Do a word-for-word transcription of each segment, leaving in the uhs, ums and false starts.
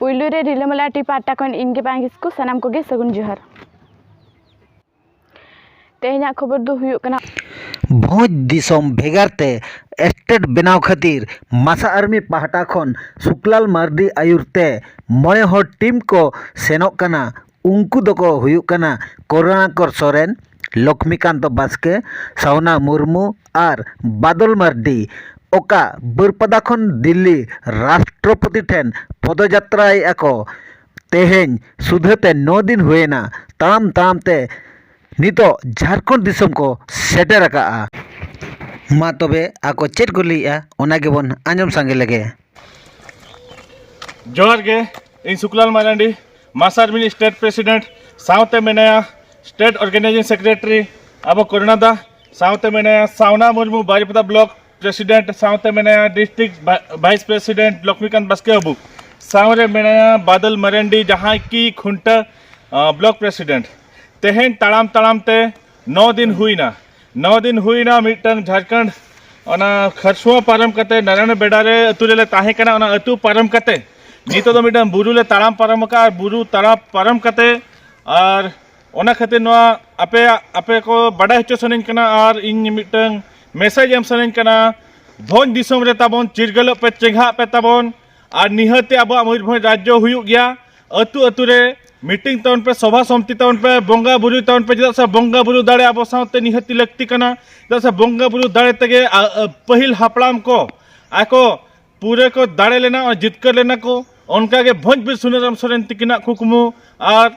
ᱯᱩᱭᱞᱩ ᱨᱮ ᱨᱤᱞᱟᱹᱢᱟᱞᱟ ᱴᱤ ᱯᱟᱦᱴᱟ ᱠᱷᱚᱱ ᱤᱧ ᱜᱮ ᱵᱟᱝ ᱠᱤᱥᱠᱩ, ᱥᱟᱱᱟᱢ ᱠᱚᱜᱮ ᱥᱟᱹᱜᱩᱱ ᱡᱚᱦᱟᱨ᱾ ᱛᱮᱦᱮᱧᱟᱜ ᱠᱷᱚᱵᱚᱨ ᱫᱚ ᱦᱩᱭᱩᱜ ᱠᱟᱱᱟ, ᱵᱷᱚᱸᱡᱽ ᱫᱤᱥᱚᱢ ᱵᱷᱮᱜᱟᱨ ᱛᱮ ᱥᱴᱮᱴ ᱵᱮᱱᱟᱣ ᱠᱷᱟᱹᱛᱤᱨ ᱢᱟᱥᱟ ᱟᱨᱢᱤ ᱯᱟᱦᱴᱟ ᱠᱷᱚᱱ ᱥᱩᱠᱞᱟᱞ ᱢᱟᱨᱰᱤ ᱟᱭᱩᱨ ᱛᱮ ᱢᱚᱬᱮ ᱦᱚᱲ ᱴᱤᱢ ᱠᱚ ᱥᱮᱱᱚᱜ ᱠᱟᱱᱟ᱾ ᱩᱱᱠᱩ ᱫᱚᱠᱚ ᱦᱩᱭᱩᱜ ᱠᱟᱱᱟ ᱠᱚᱨᱩᱬᱟᱠᱚᱨ ᱥᱚᱨᱮᱱ, ᱞᱚᱠᱷᱢᱤᱠᱟᱱᱛ ᱵᱟᱥᱠᱮ, ᱥᱟᱣᱱᱟ ᱢᱩᱨᱢᱩ ᱟᱨ ᱵᱟᱫᱚᱞ ᱢᱟᱨᱰᱤ᱾ ᱚᱠᱟ ᱵᱟᱹᱨᱯᱟᱫᱟ ᱠᱷᱚᱱ ᱫᱤᱞᱞᱤ ᱨᱟᱥᱴᱨᱚᱯᱚᱛᱤ ᱴᱷᱮᱱ ᱯᱚᱫᱚᱡᱟᱛᱨᱟᱭᱮᱫᱼᱟ ᱠᱚ᱾ ᱛᱮᱦᱮᱧ ᱥᱩᱫᱷᱟᱹᱛᱮ ᱱᱚ ᱫᱤᱱ ᱦᱩᱭᱮᱱᱟ ᱛᱟᱲᱟᱢ ᱛᱟᱲᱟᱢ ᱛᱮ ᱱᱤᱛᱚᱜ ᱡᱷᱟᱲᱠᱷᱚᱸᱰ ᱫᱤᱥᱚᱢ ᱠᱚ ᱥᱮᱴᱮᱨ ᱟᱠᱟᱜᱼᱟ᱾ ᱢᱟ ᱛᱚᱵᱮ ᱟᱠᱚ ᱪᱮᱫ ᱠᱚ ᱞᱟᱹᱭᱮᱜᱼᱟ, ᱚᱱᱟ ᱜᱮᱵᱚᱱ ᱟᱸᱡᱚᱢ ᱥᱟᱸᱜᱮ ᱞᱮᱜᱮ᱾ ᱡᱚᱦᱟᱨ ᱜᱮ, ᱤᱧ ᱥᱩᱠᱞᱟᱞ ᱢᱟᱨᱟᱱᱰᱤ, ᱢᱟᱥᱟᱨᱢᱤᱱ ᱥᱴᱮᱴ ᱯᱨᱮᱥᱤᱰᱮᱱᱴ, ᱥᱟᱶᱛᱮ ᱢᱮᱱᱟᱭᱟ ᱥᱴᱮᱴ ᱚᱨᱜᱟᱱᱟᱭᱡᱤᱝ ᱥᱮᱠᱨᱮᱴᱟᱨᱤ ᱟᱵᱚ ᱠᱚᱨᱩᱱᱟ ᱫᱟ, ᱥᱟᱶᱛᱮ ᱢᱮᱱᱟᱭᱟ ᱥᱟᱣᱱᱟ ᱢᱩᱨᱢᱩ ᱵᱟᱨᱤᱯᱟᱫᱟ ᱵᱞᱚᱠ ᱯᱨᱮᱥᱤᱰᱮᱱᱴ, ᱥᱟᱶᱛᱮ ᱢᱮᱱᱟᱭᱟ ᱰᱤᱥᱴᱨᱤᱠᱴ ᱵᱷᱟ-, ᱵᱷᱟᱭᱤᱥ ᱯᱨᱮᱥᱤᱰᱮᱱᱴ ᱞᱚᱠᱷᱢᱤᱠᱟᱱᱛ ᱵᱟᱥᱠᱮ ᱵᱟᱹᱵᱩ, ᱥᱟᱶᱨᱮ ᱢᱮᱱᱟᱭᱟ ᱵᱟᱫᱚᱞ ᱢᱟᱨᱟᱱᱰᱤ, ᱡᱟᱦᱟᱸᱭ ᱠᱤ ᱠᱷᱩᱱᱴᱟᱹ, ᱟ, ᱵᱞᱚᱠ ᱯᱨᱮᱥᱤᱰᱮᱱᱴ᱾ ᱛᱮᱦᱮᱧ ᱛᱟᱲᱟᱢ ᱛᱟᱲᱟᱢ ᱛᱮ ᱱᱚ ᱫᱤᱱ ᱦᱩᱭᱱᱟ, ᱱᱚ ᱫᱤᱱ ᱦᱩᱭᱱᱟ ᱢᱤᱫᱴᱟᱝ ᱡᱷᱟᱲᱠᱷᱚᱸᱰ ᱚᱱᱟ ᱠᱷᱟᱨᱥᱩᱣᱟ ᱯᱟᱨᱚᱢ ᱠᱟᱛᱮ ᱱᱟᱨᱟᱭᱚᱱ ᱵᱮᱰᱟ ᱨᱮ ᱟᱹᱛᱩ ᱨᱮᱞᱮ ᱛᱟᱦᱮᱸ ᱠᱟᱱᱟ᱾ ᱚᱱᱟ ᱟᱹᱛᱩ ᱯᱟᱨᱚᱢ ᱠᱟᱛᱮ ᱱᱤᱛᱚᱜ ᱫᱚ ᱢᱤᱫᱴᱟᱝ ᱵᱩᱨᱩ ᱞᱮ ᱛᱟᱲᱟᱢ ᱯᱟᱨᱚᱢ ᱟᱠᱟᱫᱼᱟ᱾ ᱟᱨ ᱵᱩᱨᱩ ᱛᱟᱲᱟᱢ ᱯᱟᱨᱚᱢ ᱠᱟᱛᱮ, ᱟᱨ ᱚᱱᱟ ᱠᱷᱟᱹᱛᱤᱨ ᱱᱚᱣᱟ ᱟᱯᱮᱭᱟᱜ, ᱟᱯᱮ ᱠᱚ ᱵᱟᱰᱟᱭ ᱦᱚᱪᱚ ᱥᱟᱱᱟᱧ ᱠᱟᱱᱟ ᱟᱨ ᱤᱧ ᱢᱤᱫᱴᱟᱝ ᱢᱮᱥᱮᱡᱽ ᱮᱢ ᱥᱟᱱᱟᱧ ᱠᱟᱱᱟ᱾ ᱵᱷᱚᱸᱡᱽ ᱫᱤᱥᱚᱢ ᱨᱮ ᱛᱟᱵᱚᱱ ᱪᱤᱨᱜᱟᱹᱞᱚᱜ ᱯᱮ, ᱪᱮᱸᱜᱷᱟᱜ ᱯᱮ ᱛᱟᱵᱚᱱ᱾ ᱟᱨ ᱱᱤᱦᱟᱹᱛᱤ ᱟᱵᱚᱣᱟᱜ ᱢᱚᱭᱩᱨᱵᱷᱚᱸᱡᱽ ᱨᱟᱡᱽᱡᱚ ᱦᱩᱭᱩᱜ ᱜᱮᱭᱟ᱾ ᱟᱹᱛᱩ ᱟᱹᱛᱩ ᱨᱮ ᱢᱤᱴᱤᱝ ᱛᱟᱵᱚᱱ ᱯᱮ, ᱥᱚᱵᱷᱟ ᱥᱚᱢᱤᱛᱤ ᱛᱟᱵᱚᱱ ᱯᱮ, ᱵᱚᱸᱜᱟ ᱵᱩᱨᱩᱭ ᱛᱟᱵᱚᱱ ᱯᱮ, ᱪᱮᱫᱟᱜ ᱥᱮ ᱵᱚᱸᱜᱟ ᱵᱩᱨᱩ ᱫᱟᱲᱮ ᱟᱵᱚ ᱥᱟᱶᱛᱮ ᱱᱤᱦᱟᱹᱛᱤ ᱞᱟᱹᱠᱛᱤ ᱠᱟᱱᱟ᱾ ᱪᱮᱫᱟᱜ ᱥᱮ ᱵᱚᱸᱜᱟ ᱵᱩᱨᱩ ᱫᱟᱲᱮ ᱛᱮᱜᱮ, ᱟ, ᱟ, ᱯᱟᱹᱦᱤᱞ ᱦᱟᱯᱲᱟᱢ ᱠᱚ ᱟᱠᱚ ᱯᱩᱨᱟᱹ ᱠᱚ ᱫᱟᱲᱮ ᱞᱮᱱᱟ, ᱡᱤᱛᱠᱟᱹᱨ ᱞᱮᱱᱟ ᱠᱚ᱾ ᱚᱱᱠᱟᱜᱮ ᱵᱷᱚᱸᱡᱽ ᱵᱤᱨ ᱥᱩᱱᱟᱹᱨᱟᱢ ᱥᱚᱨᱮᱱ ᱛᱤᱠᱤᱱᱟᱜ ᱠᱩᱠᱢᱩ ᱟᱨ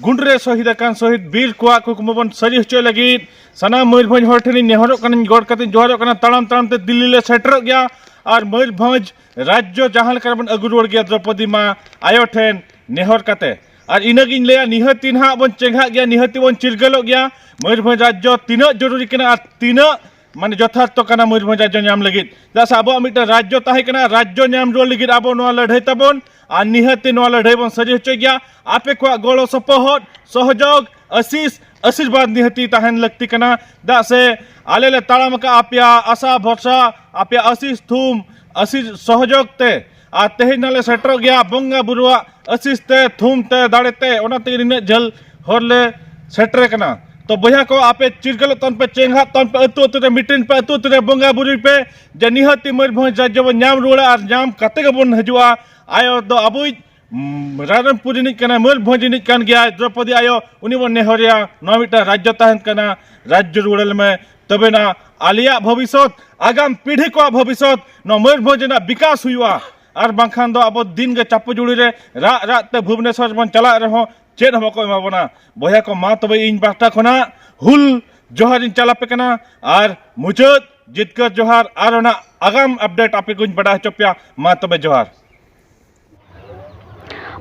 ᱜᱩᱸᱰᱨᱟᱹ ᱨᱮ ᱥᱚᱦᱤᱫ ᱟᱠᱟᱱ ᱥᱚᱦᱤᱫ ᱵᱤᱨ ᱠᱚᱣᱟᱜ ᱠᱩᱠᱢᱩ ᱵᱚᱱ ᱥᱟᱹᱨᱤ ᱦᱚᱪᱚᱭ ᱞᱟᱹᱜᱤᱫ ᱥᱟᱱᱟᱢ ᱢᱚᱭᱩᱨᱵᱷᱚᱸᱡᱽ ᱦᱚᱲ ᱴᱷᱮᱱᱤᱧ ᱱᱮᱦᱚᱨᱚᱜ ᱠᱟᱱᱟᱧ, ᱜᱚᱲ ᱠᱟᱛᱮᱧ ᱡᱚᱦᱟᱨᱚᱜ ᱠᱟᱱᱟ᱾ ᱛᱟᱲᱟᱢ ᱛᱟᱲᱟᱢ ᱛᱮ ᱫᱤᱞᱞᱤ ᱞᱮ ᱥᱮᱴᱮᱨᱚᱜ ᱜᱮᱭᱟ ᱟᱨ ᱢᱚᱭᱩᱨᱵᱷᱚᱸᱡᱽ ᱨᱟᱡᱽᱡᱚ ᱡᱟᱦᱟᱸ ᱞᱮᱠᱟ ᱨᱮᱵᱚᱱ ᱟᱹᱜᱩ ᱨᱩᱣᱟᱹᱲ ᱜᱮᱭᱟ ᱫᱨᱚᱯᱚᱫᱤ ᱢᱟ ᱟᱭᱳ ᱴᱷᱮᱱ ᱱᱮᱦᱚᱨ ᱠᱟᱛᱮ᱾ ᱟᱨ ᱤᱱᱟᱹᱜᱤᱧ ᱞᱟᱹᱭᱟ, ᱱᱤᱦᱟᱹᱛᱤ ᱱᱟᱦᱟᱜ ᱵᱚᱱ ᱪᱮᱸᱜᱷᱟᱜ ᱜᱮᱭᱟ, ᱱᱤᱦᱟᱹᱛᱤ ᱵᱚᱱ ᱪᱤᱨᱜᱟᱹᱞᱚᱜ ᱜᱮᱭᱟ᱾ ᱢᱚᱭᱩᱨᱵᱷᱚᱸᱡᱽ ᱨᱟᱡᱽᱡᱚ ᱛᱤᱱᱟᱹᱜ ᱡᱚᱨᱩᱨᱤ ᱠᱟᱱᱟ ᱟᱨ ᱛᱤᱱᱟᱹᱜ ᱢᱟᱱᱮ ᱡᱚᱛᱷᱟᱨᱛᱷᱚ ᱠᱟᱱᱟ ᱢᱚᱭᱩᱨᱵᱷᱚᱸᱡᱽ ᱨᱟᱡᱽᱡᱚ ᱧᱟᱢ ᱞᱟᱹᱜᱤᱫ᱾ ᱪᱮᱫᱟᱜ ᱥᱮ ᱟᱵᱚᱣᱟᱜ ᱢᱤᱫᱴᱟᱝ ᱨᱟᱡᱽᱡᱚ ᱛᱟᱦᱮᱸ ᱠᱟᱱᱟ, ᱨᱟᱡᱽᱡᱚ ᱧᱟᱢ ᱨᱩᱣᱟᱹᱲ ᱞᱟᱹᱜᱤᱫ ᱟᱵᱚ ᱱᱚᱣᱟ ᱞᱟᱹᱲᱦᱟᱹᱭ ᱛᱟᱵᱚᱱ, ᱟᱨ ᱱᱤᱦᱟᱹᱛᱤ ᱱᱚᱣᱟ ᱞᱟᱹᱲᱦᱟᱹᱭ ᱵᱚᱱ ᱥᱟᱹᱨᱤ ᱦᱚᱪᱚᱭ ᱜᱮᱭᱟ᱾ ᱟᱯᱮ ᱠᱚᱣᱟᱜ ᱜᱚᱲᱚ ᱥᱚᱯᱚᱦᱚᱫ, ᱥᱚᱦᱚᱡᱳᱜᱽ, ᱟᱥᱤᱥ, ᱟᱥᱤᱨᱵᱟᱫᱽ ᱱᱤᱦᱟᱹᱛᱤ ᱛᱟᱦᱮᱱ ᱞᱟᱹᱠᱛᱤ ᱠᱟᱱᱟ᱾ ᱪᱮᱫᱟᱜ ᱥᱮ ᱟᱞᱮ ᱞᱮ ᱛᱟᱲᱟᱢ ᱟᱠᱟᱫ ᱟᱯᱮᱭᱟᱜ ᱟᱥᱟ ᱵᱷᱚᱨᱥᱟ, ᱟᱯᱮᱭᱟᱜ ᱟᱥᱤᱥ ᱛᱷᱩᱢ, ᱟᱥᱤᱥ ᱥᱚᱦᱚᱡᱳᱜᱽ ᱛᱮ ᱟᱨ ᱛᱮᱦᱮᱧ ᱱᱟᱞᱮ ᱥᱮᱴᱮᱨᱚᱜ ᱜᱮᱭᱟ ᱵᱚᱸᱜᱟ ᱵᱩᱨᱩᱣᱟᱜ ᱟᱥᱤᱥ ᱛᱮ, ᱛᱷᱩᱢ ᱛᱮ, ᱫᱟᱲᱮ ᱛᱮ᱾ ᱚᱱᱟ ᱛᱮᱜᱮ ᱱᱤᱱᱟᱹᱜ ᱡᱷᱟᱹᱞ ᱦᱚᱨ ᱞᱮ ᱥᱮᱴᱮᱨ ᱠᱟᱱᱟ᱾ ᱛᱚ ᱵᱚᱭᱦᱟ ᱠᱚ, ᱟᱯᱮ ᱪᱤᱨᱜᱟᱹᱞᱚᱜ ᱛᱟᱵᱚᱱ ᱯᱮ, ᱪᱮᱸᱜᱷᱟᱜ ᱛᱟᱵᱚᱱ ᱯᱮ, ᱟᱹᱛᱩ ᱟᱹᱛᱩ ᱨᱮ ᱢᱤᱴᱤᱝ ᱯᱮ, ᱟᱹᱛᱩ ᱟᱹᱛᱩ ᱨᱮ ᱵᱚᱸᱜᱟ ᱵᱩᱨᱩᱭ ᱯᱮ, ᱡᱮ ᱱᱤᱦᱟᱹᱛᱤ ᱢᱚᱭᱩᱨᱵᱷᱚᱸᱡᱽ ᱨᱟᱡᱽᱡᱚ ᱵᱚᱱ ᱧᱟᱢ ᱨᱩᱣᱟᱹᱲᱟ ᱟᱨ ᱧᱟᱢ ᱠᱟᱛᱮ ᱜᱮᱵᱚᱱ ᱦᱤᱡᱩᱜᱼᱟ᱾ ᱟᱭᱳ ᱫᱚ ᱟᱵᱚᱭᱤᱡ, ᱩᱢ, ᱨᱟᱭᱨᱚᱝᱯᱩᱨ ᱨᱤᱱᱤᱡ ᱠᱟᱱᱟᱭ, ᱢᱚᱭᱩᱨᱵᱷᱚᱸᱡᱽ ᱨᱤᱱᱤᱡ ᱠᱟᱱ ᱜᱮᱭᱟᱭ, ᱫᱨᱚᱯᱚᱫᱤ ᱟᱭᱳ, ᱩᱱᱤ ᱵᱚᱱ ᱱᱮᱦᱚᱨᱮᱭᱟ, ᱱᱚᱣᱟ ᱢᱤᱫᱴᱟᱝ ᱨᱟᱡᱽᱡᱚ ᱛᱟᱦᱮᱱ ᱠᱟᱱᱟ, ᱨᱟᱡᱽᱡᱚ ᱨᱩᱣᱟᱹᱲ ᱟᱞᱮ ᱢᱮ, ᱛᱚᱵᱮᱱᱟ ᱟᱞᱮᱭᱟᱜ ᱵᱷᱚᱵᱤᱥᱥᱚᱛ, ᱟᱜᱟᱢ ᱯᱤᱲᱦᱤ ᱠᱚᱣᱟᱜ ᱵᱷᱚᱵᱤᱥᱥᱚᱛ, ᱱᱚᱣᱟ ᱢᱚᱭᱩᱨᱵᱷᱚᱸᱡᱽ ᱨᱮᱱᱟᱜ ᱵᱤᱠᱟᱥ ᱦᱩᱭᱩᱜᱼᱟ᱾ ᱟᱨ ᱵᱟᱝᱠᱷᱟᱱ ᱫᱚ ᱟᱵᱚ ᱫᱤᱱ ᱜᱮ ᱪᱟᱯᱚ ᱡᱩᱲᱤ ᱨᱮ ᱨᱟᱜ ᱨᱟᱜ ᱛᱮ ᱵᱷᱩᱵᱽᱱᱮᱥᱚᱨ ᱵᱚᱱ ᱪᱟᱞᱟᱜ ᱨᱮᱦᱚᱸ ᱪᱮᱫ ᱦᱚᱸ ᱵᱟᱠᱚ ᱮᱢᱟ ᱵᱚᱱᱟ᱾ ᱵᱚᱭᱦᱟ ᱠᱚ, ᱢᱟ ᱛᱚᱵᱮ ᱤᱧ ᱯᱟᱦᱴᱟ ᱠᱷᱚᱱᱟᱜ ᱦᱩᱞ ᱡᱚᱦᱟᱨ ᱤᱧ ᱪᱟᱞ ᱟᱯᱮ ᱠᱟᱱᱟ ᱟᱨ ᱢᱩᱪᱟᱹᱫ ᱡᱤᱛᱠᱟᱹᱨ ᱡᱚᱦᱟᱨ ᱟᱨ ᱚᱱᱟ ᱟᱜᱟᱢ ᱟᱯᱰᱮᱴ ᱟᱯᱮ ᱠᱚᱧ ᱵᱟᱰᱟᱭ ᱦᱚᱪᱚ ᱯᱮᱭᱟ᱾ ᱢᱟ ᱛᱚᱵᱮ ᱡᱚᱦᱟᱨ᱾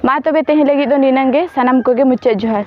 ᱢᱟ ᱛᱚᱵᱮ ᱛᱮᱦᱮᱧ ᱞᱟᱹᱜᱤᱫ ᱫᱚ ᱱᱤᱱᱟᱹᱝ ᱜᱮ, ᱥᱟᱱᱟᱢ ᱠᱚᱜᱮ ᱢᱩᱪᱟᱹᱫ ᱡᱚᱦᱟᱨ᱾